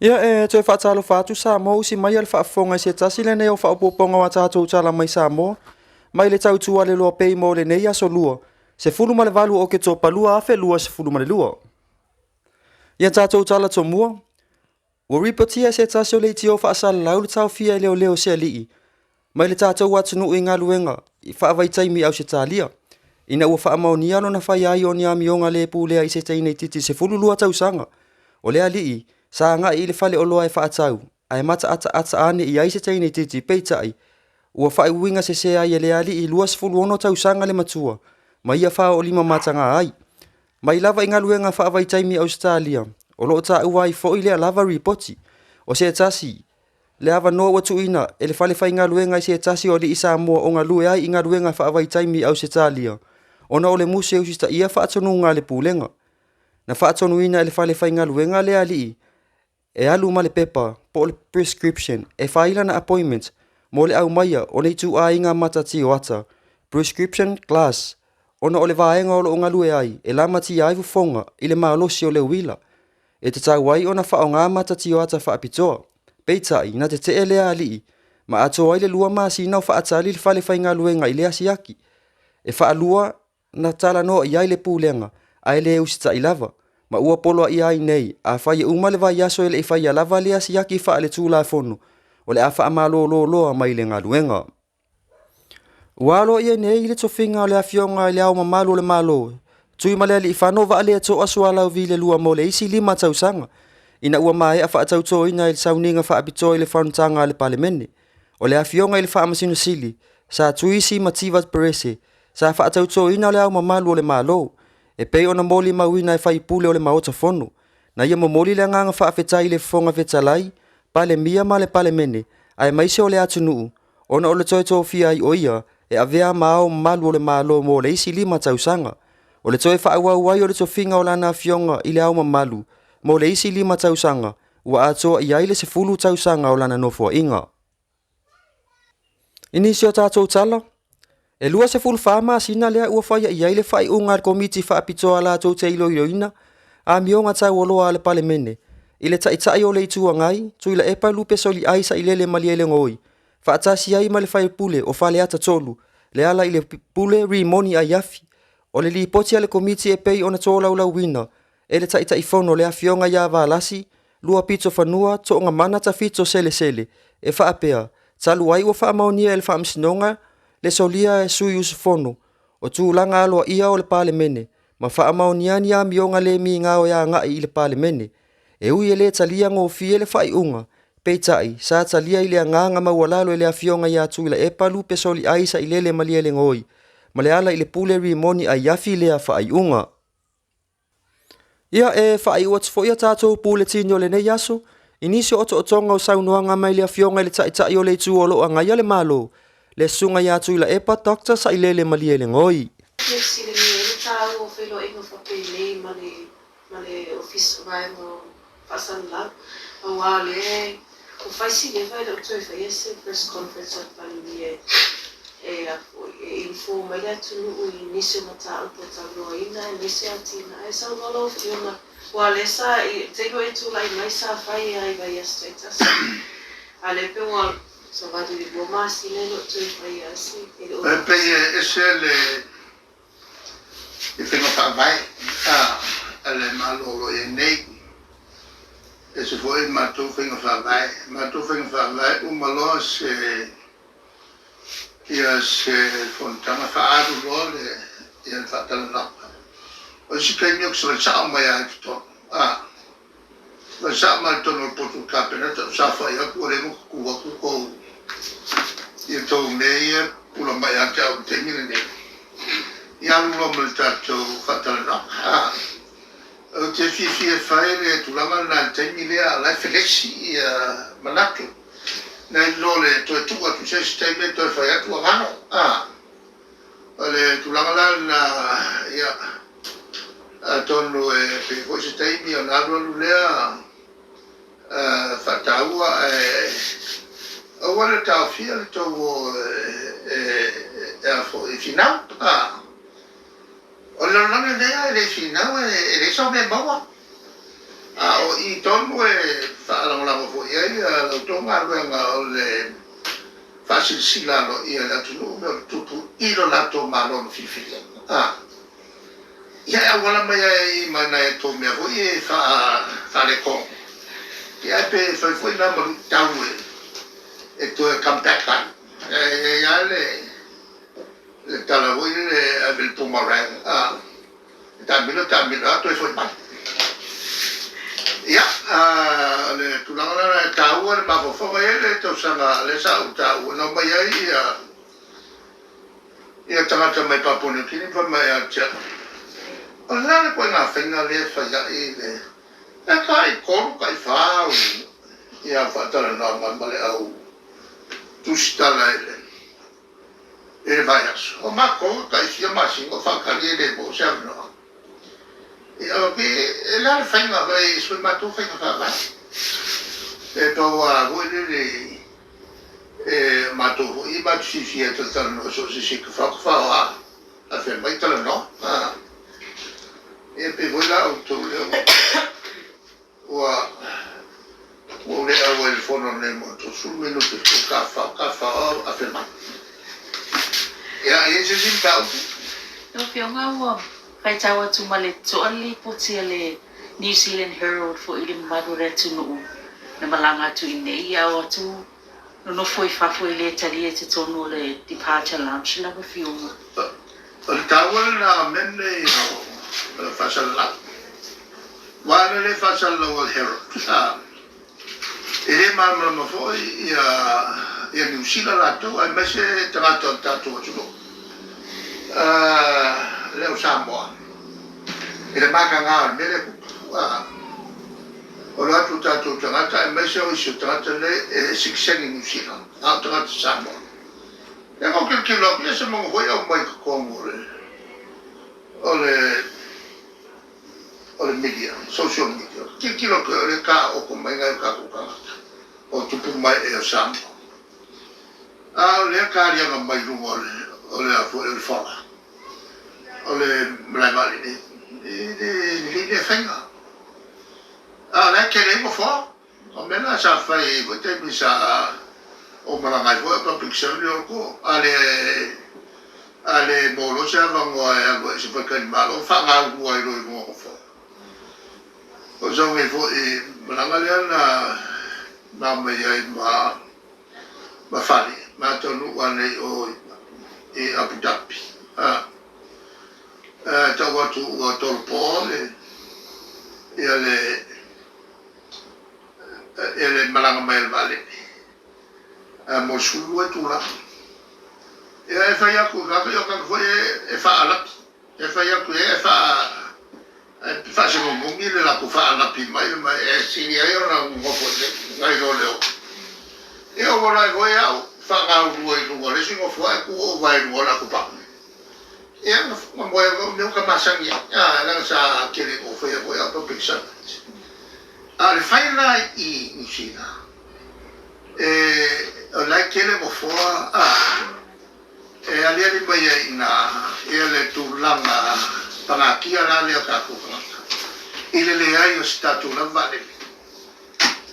Ia, e toe faatalofa atu Samoa, usi mai a le faafofoga i se tasi lenei o faaopoopoga o a tatou tala mai Samoa mai le tautualelo pei mo lenei aso Lua, 18 o Oketopa 2022. Ia tatou tala tomua, ua ripotia e se tasi o leitio faasalalau le taofia e leoleo o se alii mai le tatou atunuu i galuega i faavaitaimi i Ausetalia, ina ua faamaonia lona faia ai o ni amioga le pulea i se teine itiiti 12 tausaga. O le alii sa agai i le faleoloa e faatau, ae mataataata ane i ai se teine itiiti, peitai ua faaiuiga sese ai e le alii 26 tausaga le matua ma ia faaoolima mataga ai. Mai lava i galuega faavaitaimi i Ausetalia, o lo o taua ai foi lea lava ripoti. O se tasi le avanoa ua tuuina e le fale faigaluega i se tasi o alii Samoa o galue ai i galuega faavaitaimi i Ausetalia, ona o le musu e usitaia faatonuga a le Pulega. Na faatonuina e le fale faigaluega le alii e alu ma le pepa po o le prescription e fai lana appointment mo le aumaia o le ituaiga mata tioata, prescription glass, ona o le vaega o lo o galue ai e lamatia ai fofoga i le malosi o le uila, e tatau ai ona faaaoga mata tioata faapitoa. Peitai, na tetee lea alii ma atoa ai le 2 masina o faatali le fale faigaluega i lea siaki. E faalua na talanoa i ai le Pulega ae le usitai lava, ma ua poloaia ai nei, afai e uma le vaiaso e le i faia lava lea siaki faaletulafono, o le a faamalolo loa mai le galuega. Ua aloaia nei le tofiga o le Afioga i Le Ao Mamalu o le Malo, Tuimalealiifano Vaaleto'a Sualauvi II mo le isi 5 tausaga, ina ua maea faatautoina i le sauniga faapitoa i le fonotaga a le Palemene. O le Afioga i le Faamasino Sili, Sir Tuisi Mativa Perese, sa faatautoina Le Ao Mamalu o le Malo, e pei ona molimauina e faipule o le Maota Fono. Na ia momoli le agaga faafetai i le Fofoga Fetalai, Palemia ma le Palemene, aemaise o le atunuu, ona o le toe tofia ai o ia e avea ma Ao Mamalu o le Malo mo le isi 5 tausaga. O le toe faaauau ai o le tofiga o lana Afioga i le Ao Mamalu mo le isi 5 tausaga, ua atoa i ai le 10 tausaga o lana nofoaiga. I nisi o tatou tala, e 24 masina lea ua faia i ai le faaiuga a le Komiti Faapitoa latou te iloiloina amioga taualoa a le Palemene i le Taitai o le Itu Agai, Tuilaepa Lupe Soliai Sailele Malielegaoi, faatasi ai ma le faipule o Faleata 3, le ala i le Pule Rimoni Aiafi. O le lipoti a le Komiti e pei ona tolaulauina e le Taitaifono le Afioga ia Valasi Luapitofanua Toogamaga Tafito Selesele, e faapea, talu ai ua faamaonia e le Faamasinoga le solia e sui usufono o tulaga aloaia o le Palemene ma faamaonia ni amioga le migao e agai i le Palemene. E ui e le talia gofie le faaiuga, peitai, sa talia i le agaga maualalo e le Afioga ia Tuilaepa Lupe Soliai Sailele Malielegaoi ma le ala i le Pule Rimoni Aiafi lea faaiuga. Ia, e faaiu atu foi a tatou puletini o lenei aso i nisi o otootoga o saunoaga mai le Afioga i le Taitai o le Itu o lo o agaia le Malo, le Susuga ia Tuilaepa Dr. Sailele Malielegaoi. Ia silafia ai le taua o feiloaiga faapenei ma le ma le Ofisa Vaega o Faasalalau, aua o lea ua fai si leva e le o toe faia se press conference a le Palemia e e inform ai le atunuu i nisi o mataupu e talanoaina aemaise atinae. Saunoa lau Afioga, aua o lea sa, i taimi o e tulai mai sa fai lava i vaiaso taitasi, a o lea pei ua savali i le 2 masina e le o toe faia lava se, e le o E pei e ese le i faiga faavae a le Malo o lo o i ai nei. Ese foi matou faiga faavae. Matou faiga faavae uma loa se ia se fonotaga faaalu loa le ia le faatalanoaga. O isi taimi ou te savali sao mai lava i totonu. Savali sao mai i totonu o le potu o le Kapeneta ou saofai atu ua leva ona tutu atu tou ia tou mea ia e pupula mai ia te au i le taimi lenei. Ia alu loa ma le tatou faatalanoaga. Ou te fiafia e fai le tulaga lena i le taimi lea a o la e felesi ia manatu. Nai lo le toe tuu atu i se isi taimi e toe fai atu ua galo. O le tulaga la lena, ia, atonu e pei foi se taimi ona alualu lea faataua ae aua le taofia le tou o e a foi e finau. O le lalolagi lenei e le finau e leai sau mea e maua. A o i tonu e faalagolago foi ai la outou galuega o le faasilasila aloaia i le atunuu mea o tutupu i lo latou Malo na filifilia. A Ia e auala mai ai ma nai a outou mea foi e faaletonu. Ia ae pe fai foi na ma luitau e toe come back ai. E i ai lava le tala foi lele e ave i le boomerang, a e taamilo taamilo lava toe foi mai. Ia, o le tulaga lena e taua le mafaufauga. E i ai le tausaga lea sa ou taua na omai ai ia tagata mai Papua New Guinea ma fai mai ia te au, o le a le ituaiga faiga lea e fai ai le e tai 3 tai 4 au faatalanoaga ma le au tusitala i le vaiaso. O matou e tai fia masina o faatali e le maua se avanoa. Ia, e le a le faiga, e ese foi matou faiga faavae. E pau lava foi lele e matou foi e matou fiafia e talatalanoa so o se isi e tafao tafao lava ae fai mai talanoa. Ia pei foi la outou lea ua ou le auai i le fono nei mo le 30 minute ua tafafao tafafao afe mai. Ia, e i ai se isi mataupu? Lau Afioga, ua faitau atu ma le totoa le lipoti a le New Zealand Herald foi i le mamalu o le atunuu na malaga atu i inei, a o atu nonofo i fafo e le talia i totonu o le departure lounge lau Afioga. O le taua lena o mea nei o le faasalalau. Aua ana le faasalalau a le Herald, e le malamalama foi ia Niu Sila latou aemaise tagata o le tatou atunuu lea o Samoa i le mataga o le mea lea e tupu. O lo atu o tatou tagata aemaise o isi o tagata nei e sitiseni Niu Sila, a o tagata Samoa. Ia na ou tilotilo atu, ia se manu foi aumai i totonu o le o le o le media, social media. Tilotilo atu o le taooto mai nai o tatou tagata o tupu mai e o Samoa. A o lea taliaga mai luga o le o le a foi o le fola o le malae vaalele e le lelei lea faiga. A o la e tele ai nofoa. O mea na sa fai ai foi taimi sa ou malaga ai foi o public servant o ko a le a le maua loa se avanoa e alu ai i se faletalimalo faagaulua ai loa i luga o nofoa. O sau nei foi malaga lea na na aumai ai ma ma fale ma taunuu anei o i Abu Dhabi. A tau atu ua tolopo le ia le e le malaga mai a le vaalele mo le 12 itula. Ia e fai atu i tagata, ia o tagata foi e faaalapi. E fai atu i ai ae faa faasegogumi le latou faalapi mai ma e sili ai ona nonofo i inei nai lo le o. Ia ua ola ai foi au faagaulua i luga o le isi nofoa ae tu ova ai i luga o le atopau. Ia na moe ai mea ua masani ai, a leaga sa tele ina ou faia foi au public servant. A o le fai la i Niu Sila, e, o la e tele nofoa, a, e aliali mai ai i ina ia le tulaga pagatia la lea o tatou tagata i le leai o se tatou lava vaalele.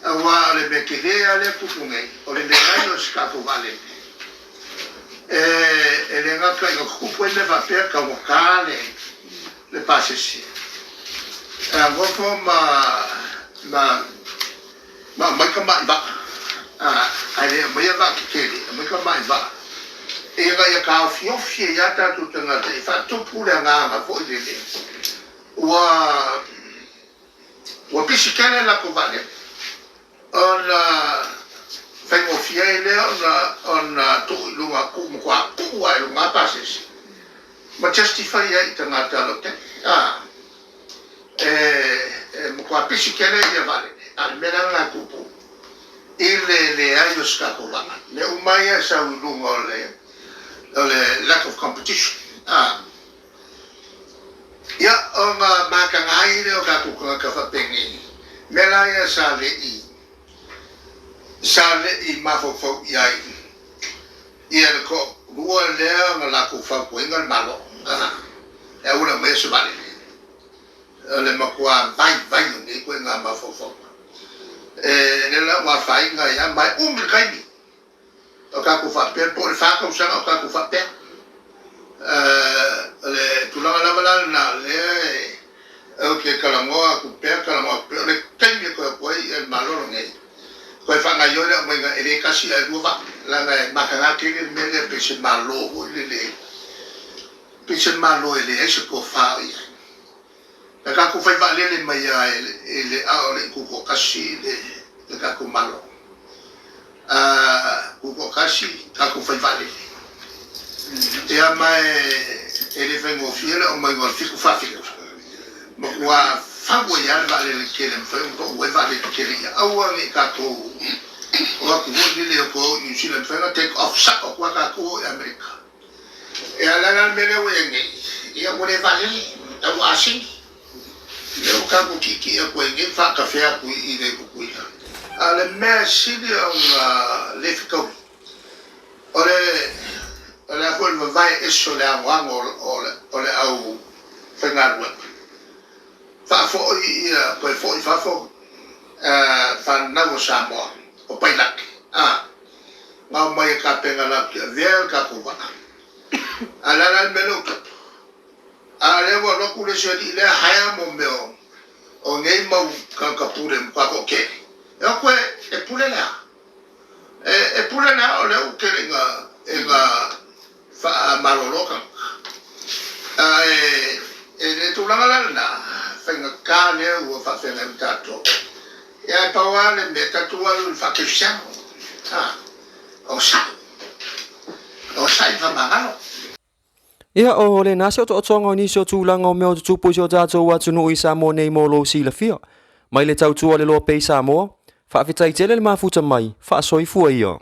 Aua o le mea tele lava lea e tupu nei, o le leai o se tatou vaalele. E le gata ina tutupu ai mea faapea, taugata le pasese. E nofo ma ma ma aumai tamai vaa, ae le aumaia vaa tetele, aumai tamai vaa ina ia taofiofi ai lava tatou tagata e faatupu le agaga foi lele ua Ua pisi tele le latou vaalele ona faigofie ai lea ona tuu i luga, tuu matua tuu lava i luga pasese ma justify ai i tagata lautele. E matua pisi tele ia vaalele, a o le mea la lena e tupu i le leai o se tatou vaa. Mea uma ia e sau i luga o le lack of competition. Ia, ona mataga ai lea o tatou tagata faapenei, mea la ia sa le i, sa le i mafaufau i ai ia le toalua lea na latou fautuaina le Malo, e aua le aumaia se vaalele. O le matua vaivai o nei ituaiga mafaufauga. E lea la ua afaina ai lava, ma e umi le taimi o tatou faapea, po o le fa tausaga o tatou faapea. O le tulaga lava la lena o lea ou te talanoa atu pea, talanoa atu pea, o le taimi e toe atu ai le Malo lenei, toe faagaoioi le aumaiga e le tasi ae lua vaa, leaga e mataga tele le mea lea pei se Malo foi lele, pei se Malo e leai se tofa o i ai. Na tatou fai vaalele mai lava i le a o le i tutoatasi le tatou Malo. A tutoatasi tatou fai vaalele. Ia ma e le faigofie le aumaiga o le 747. Matua fau ai lava le vaalele tele e mafai ona pau ai vaalele tele ia aua ne i tatou o atu foi lele o toe o i Niu Sila e mafai ona take off sao atu lava tatou o i Amerika. Ia o le a la le mea lea ua i ai nei? Ia ua le vaalele, tau ua asini. Lea ua tatou tietie atu ai nei ma faatafea atu i le Tutuila. A o le mea e sili ona le fetaui, o le o le a foi le vavae ese o le anoano o le au faigaluega. Faafoi ia toe foi i fafo fanau a Samoa o pailate. A. Na omai e tapena latou te avea le tatou vaa. A o le a la le mea lea ua tupu? A o lea ua alu atu le isi alii lea hire mo mea o nei mau tagata pule matua toatele. E o atu e pule le a? E pule le a o lea ua tele ina faamalolo tagata. Ae i le tulaga la lena, faigata lea ua faafeagai ma tatou. Ia ae pau lava le mea, tatou alu i le faakerisiano. A, onosai. Onosai ma faamagalo. Ia, o lena se otootoga o nisi o tulaga o mea o tutupu i si o tatou atunuu i Samoa nei mo lou silafia. Mai le tautua le loa pea i Samoa, faafetai tele le mafuta mai, faasoifua ia.